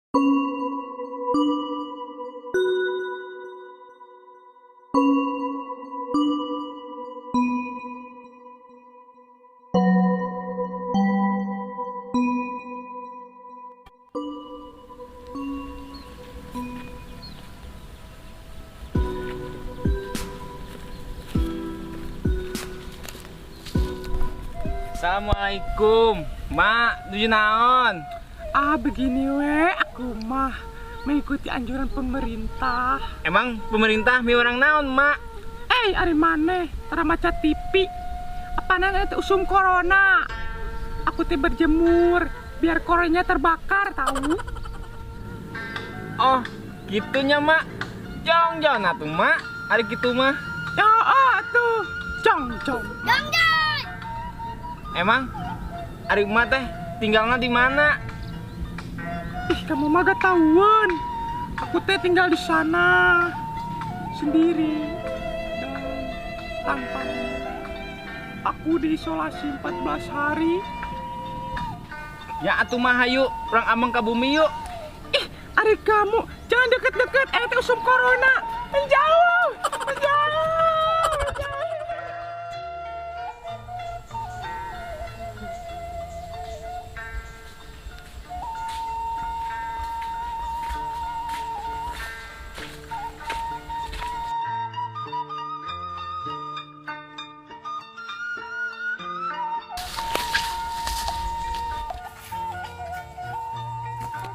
Assalamualaikum, Mak, nuju naon? Ah, begini we, aku mah mengikuti anjuran pemerintah. Emang pemerintah miwarang naon, Mak? Eh, ari maneh, tara maca TV. Apana itu usum corona? Aku teh berjemur biar koronanya terbakar, tahu? Oh, gitunya, Mak. Jong-jong atuh, Mak. Ari kitu mah. Ya, atuh. Jong-jong. Jong-jong. Emang ari emak teh tinggalnya di mana? Ih, kamu mah gak tahuan. Aku teh tinggal di sana sendiri dan tanpa. Aku diisolasi 14 hari. Ya atuh mah hayu, urang ameng ka bumi yuk. Ih, ari kamu jangan deket-deket, teh usum corona. Menjauh, menjauh.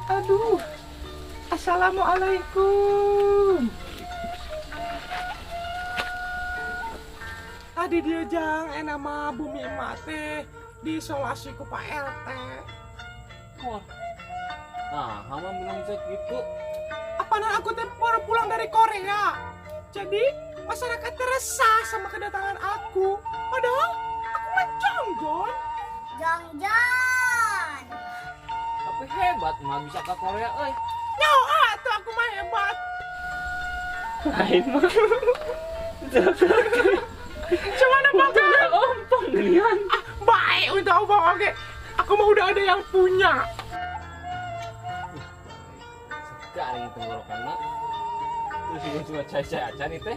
Aduh, assalamualaikum. Tadi dia jang enak mah bumi mate diisolasi ku Pak RT. Wah, nah, hama minum cek gitu. Apaan aku teh baru pulang dari Korea. Jadi masyarakat resah sama kedatangan aku. Padahal aku mah jongjon. Jongjon. Tapi hebat mah bisa ke Korea euy. Nyawa atuh aku mah hebat. Lain mah. Cuman apa kan? Ompong geuningan. Ah, baik untuk ompong oke. Aku mah udah ada yang punya. Segar ini tenggorokan mah. Terus ini cuma cai-cai aja nih teh.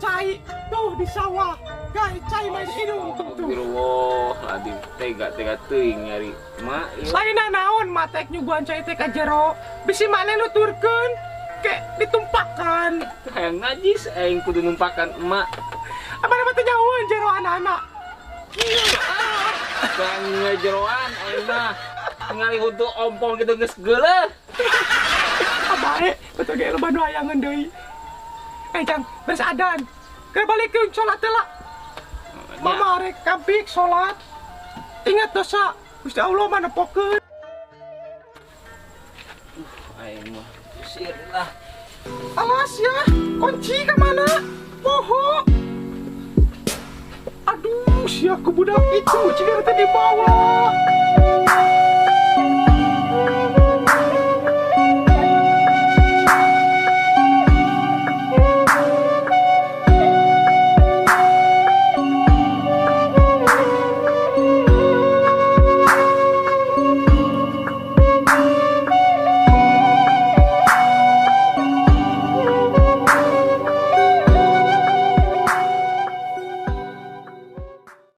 Cai tuh di sawah. Guys, cai main hidung tuh. Astagfirullah, aduh tega-tega teuing nyari mak. Lain naon mak tek nyuguhan cai teh ka jero. Bisi maneh nuturkeun ke ditumpakan. Hayang najis aing kudu numpakan emak. Apa nama teh nyahoan jero anak-anak? Bang jeroan aing mah. Ningali huntu ompong kitu geus geuleuh. Ah bae, betul ge loba nu hayangeun deui. Eh jang, beres adan. Keur balikeun salat teh lah. Mama rek kabik salat. Ingat dosa, Gusti Allah mah nepokeun. Aing mah usir lah. Alas ya, kunci ke mana? Poho. Aduh, si aku budak itu ciga teh dibawa.